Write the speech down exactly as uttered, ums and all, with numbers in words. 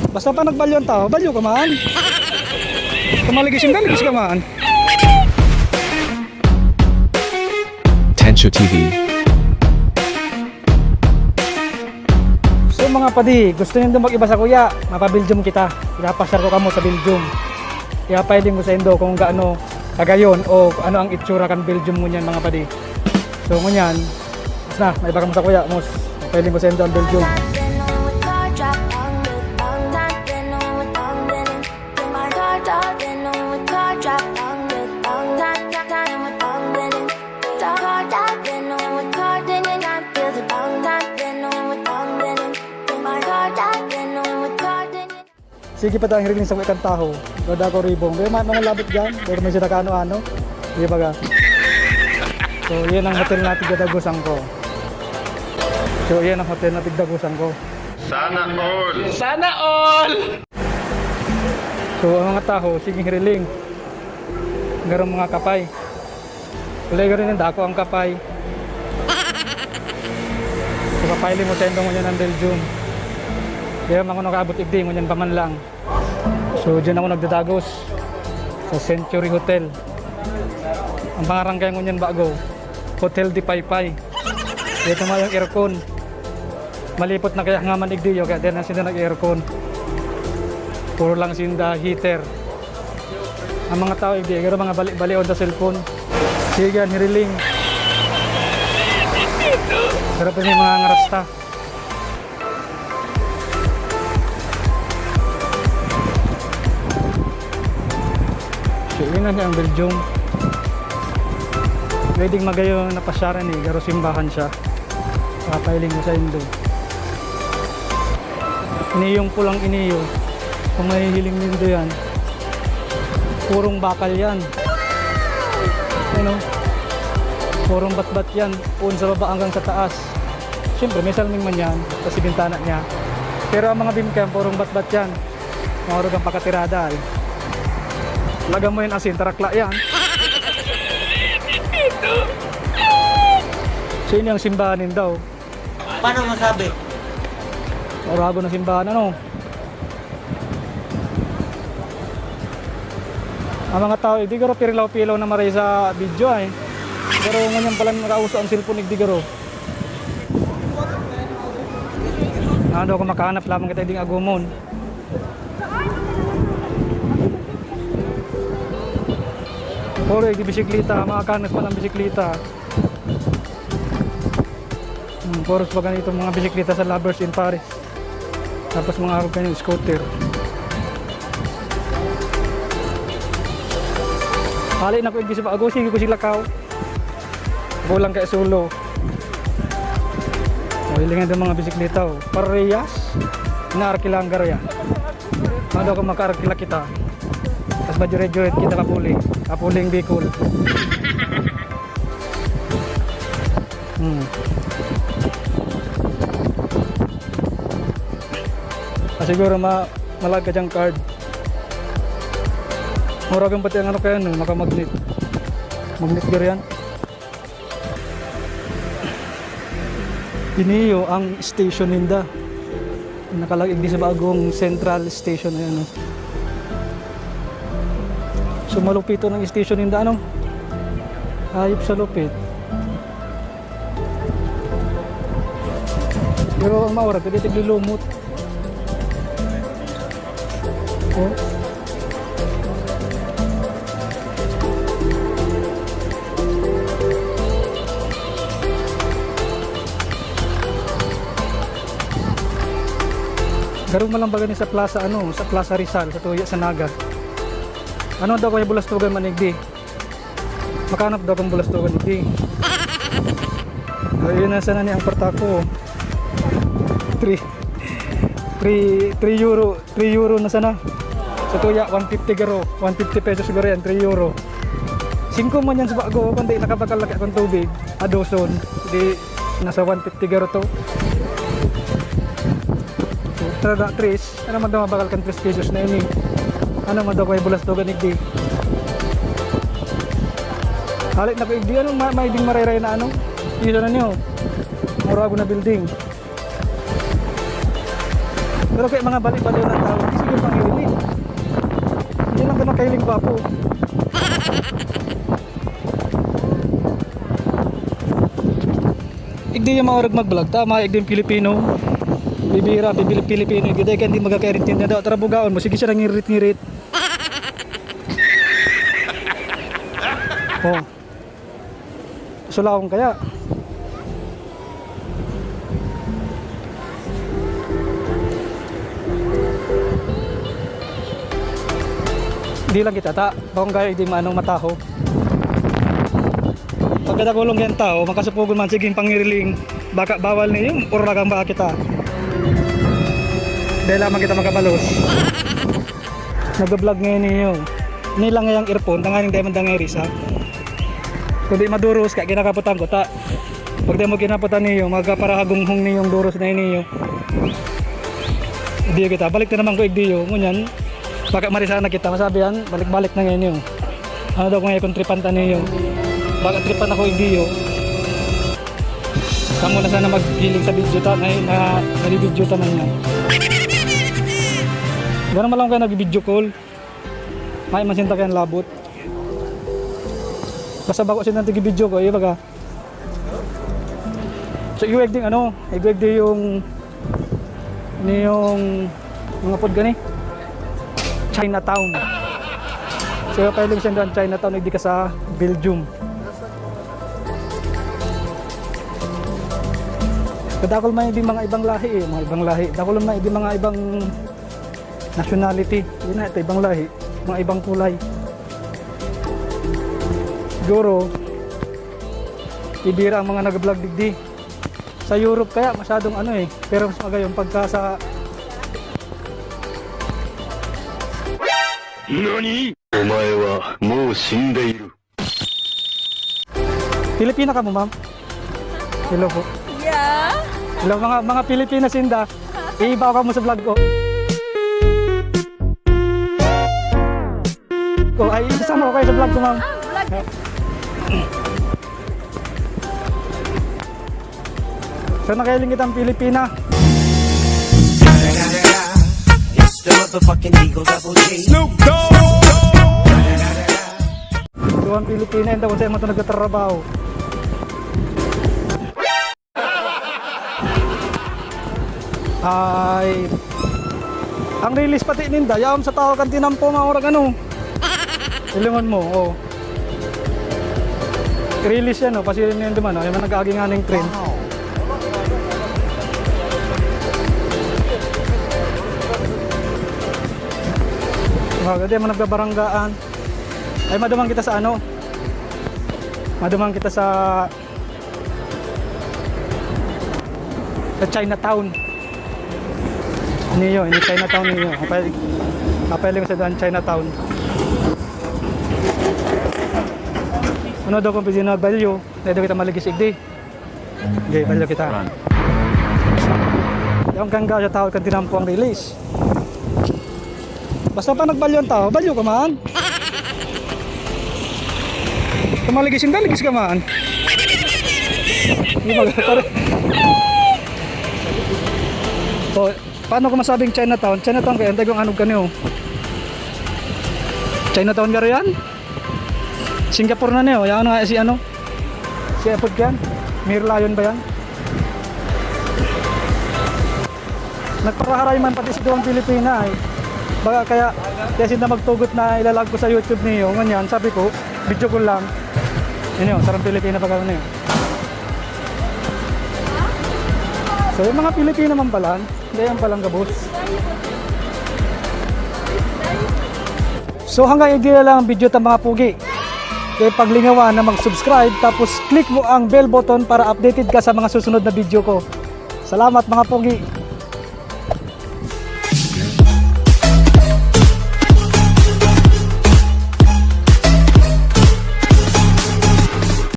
Basta pa nagbalyo ang tao, balyo ka man. Kung maligis yung galigis ka man. Tensyo T V. So, mga padi, gusto nindo mag-iba sa kuya? Mapa-Belgium kita. Ipapasyar ko kamo sa Belgium. Ipapailing ko sa indo kung gaano kagayon o ano ang itsura kan Belgium ngunyan, mga padi. So, ngunyan, mas na, may iba kamo sa kuya, mos. Pailing ko sa indo ang Belgium. Sige pa tayong hiriling sa kan tahaw. Gada ko ribong. Pero may mga labot dyan. Pero may sila kaano-ano. Di ba ga? So, yan ang hotel na tigdadagosan ko. So, yan ang hotel na tigdagosan ko. Sana all! Sana all! So, ang mga tahaw, sige hiriling. Garong mga kapay. Kulay garo nin dako ang kapay. So, kapay limo sa indong ngunyan ang Belgium. Kaya mga nakaabot igdi, ngunyan pa man lang. So, diyan ako nagdadagos sa Century Hotel. Ang pangaran kaya ngunyan bago, Hotel di Paypay. Dito may yung aircon. Malipot na kaya nga man igdiyo, kaya din na sila nag-aircon. Puro lang sinda heater. Ang mga tao, igdi, pero mga bali-balion sa cellphone. Sige, yan, hiriling. Pero pa may mga ngarasta. So, yun na niya ang Belgium. Pwedeng magayon na pasyaran eh, garo simbahan siya. Papailing ko sa indo. Iniyong pulang iniyo. Kung mahihiling nindo yan, purong bakal yan. Ano? Purong batbat yan. Puon sa baba hanggang sa taas. Siyempre, may salming man yan. Kasi bintana niya. Pero ang mga bimkang, purong batbat yan. Maurog ang pakatirada ay. Lagyan mo yung asin, tarakla yan. So, yun yung simbahan daw. Paano masabi? Orago na simbahan, ano? Ang mga tao, igdi garo pirilaw-pilaw na maray sa video ay. Pero ngunyan pala nakauso ang cellphone, igdi garo. Ano, kung makahanap lamang kita, igdi agumon. Puro igdi bisikleta, mga kanas pa ng bisikleta. Hmm, puros pa ganito mga bisikleta sa Lovers in Paris. Tapos mga arog kayo, scooter. Hali na ko yung gisa bago, sige ko sila kao. Kulang kay solo. O, ilingan ng mga bisikleta, oh. Parehas. Naarkilang garo yan. Ano kung makaarkila kita? Tapos ba dire-dire kita papuli? Papuling Bicol. Hmm. Ah, siguro ma malagad yung card. Mura kang pati ang ano kaya, no? Naka-magnet. Magnet garo yan. Iniyo ang station ninda. Nakalagay di sa bagong central station, ayan, oh. So, malupito ng station ninda, ano? Hayop sa lupit. Pero ang maura, pwede tiglulumot. Oh. Garo man lang baga ni sa Plaza, ano, sa Plaza Rizal, sa tuya sa Naga. Ano daw kaya bulastugan man igdi? Makahanap daw kang bulastugan igdi. Ayun na sana ni ang kwarta ko. Three, three, three euro, three euro na sana. Sa tuya, one fifty garo, one fifty pesos garo yan, three euro. Singko man yan sa bago, kundi nakabakal laki akong tubig, adoson, di nasa one fifty garo to. So, talaga, Chris, ano man daw mabakal kan tres pesos na ini? Ano man daw kay bulastogan igdi? Halit na ko igdi, ano, ma-, may ding marayray na ano? Isa na niyo. Murago na building. Pero kaya mga bali-bali ng tao, hindi sige pang-iwi. Hindi lang ka nakahiling gwapo. Igdi yung mga orag mag-vlog, tama, igdi yung Pilipino. Bibira, bibili Pilipino, igdi kaya hindi magkakaintindihan daw. Tara, bugaon mo, sige siya nangirit-ngirit. Oh. Sulawon kaya. Di lang kita ta, bakong gaya di maano mataho. Pagkadakulong yan tao, makasupugon man, sige, pangiriling, baka bawal niyo, uragang ba kita? Dahil lamang kita makabalos. Nag-vlog ngayon niyo. Nilang ngayang earphone, tanganing dahil mandang risa. Kundi maduros ka, kinakaputan ko ta. Pag di mo kinaputan niyo, magkaparahagong-hong niyong duros na iniyo. Di kita, balik na naman ko igdiyo. Ngunyan, baka marisa na kita, masabi yan, balik-balik na ngayon yun. Ano daw kung ngayon tripan ta niyo? Baka tripan ako igdiyo. Kamo na sana maghiling sa video ta, na, na, nabibidyo ta man yan. Ganun man lang kayo nag-video call. May masinta kayong labot. Basta bako sinta tig-video ko, iba ka. So, iwag din ano, iwag din yung, yung mga pod gani. Chinatown. So, pwede siya doon Chinatown, hindi ka sa Belgium. Kadakol may di mga ibang lahi eh, mga ibang lahi. Dakol may di mga ibang nationality. Yun na, ito ibang lahi, mga ibang kulay. Siguro, ibira ang mga nag-vlog digdi. Sa Europe kaya masyadong ano eh, pero mas magayon pagka sa 何？お前はもう死んでいる。 Pilipina ka mo, ma'am? Hello po. Yeah. Hello, mga mga Pilipina sinda. Iibaw ka mo sa vlog ko. Oh, ay, isasama ko kayo sa vlog ko, ma'am. Ah, vlog. So, nakahiling kitang Pilipina. It's the motherfucking Eagle Double G. Duwang Pilipina, hindi ko sa'yo ito nagtatrabaho. Ay. Ang release pati ninda, yaon sa tao kan tinampo mga orag ano. Ilingon mo, oh. Release yan, oh. Pasirin niyo yung duman, oh. Yung mga nag-aagi nga ng train. Mga gadi, mga nagbabaranggaan. Ay, maduman kita sa ano? Maduman kita sa sa Chinatown. Niyo, ini Chinatown niyo. Apay, apay lang sa daan Chinatown. Ano daw kung pwede na value? Dito kita maligisig di. Okay, value kita. Yung kangga sa tao kan tinampo ang release. Basta pa nagbalyo ang tao, balyo ka man. Kung maligis yung galigis ka man. Di ba, pare? O, paano ko masabing Chinatown? Chinatown kaya, antay kong anog ka niyo. Chinatown garo yan? Singapore na niyo. Yan nga si ano? Si Apod yan? Merlion ba yan? Nagparaharay man pati si Duwang Pilipina ay. Baga kaya, kaya sinda magtugot na ilalag ko sa YouTube niyo. Ngunyan, sabi ko, video ko lang. Yun yun, sarang Pilipina pag ano yun. So, yung mga Pilipina man pala, hindi yan palang gabos. So, hanggang hindi na lang ang video ta mga pugi. Kaya paglingawan na mag-subscribe, tapos click mo ang bell button para updated ka sa mga susunod na video ko. Salamat mga pugi!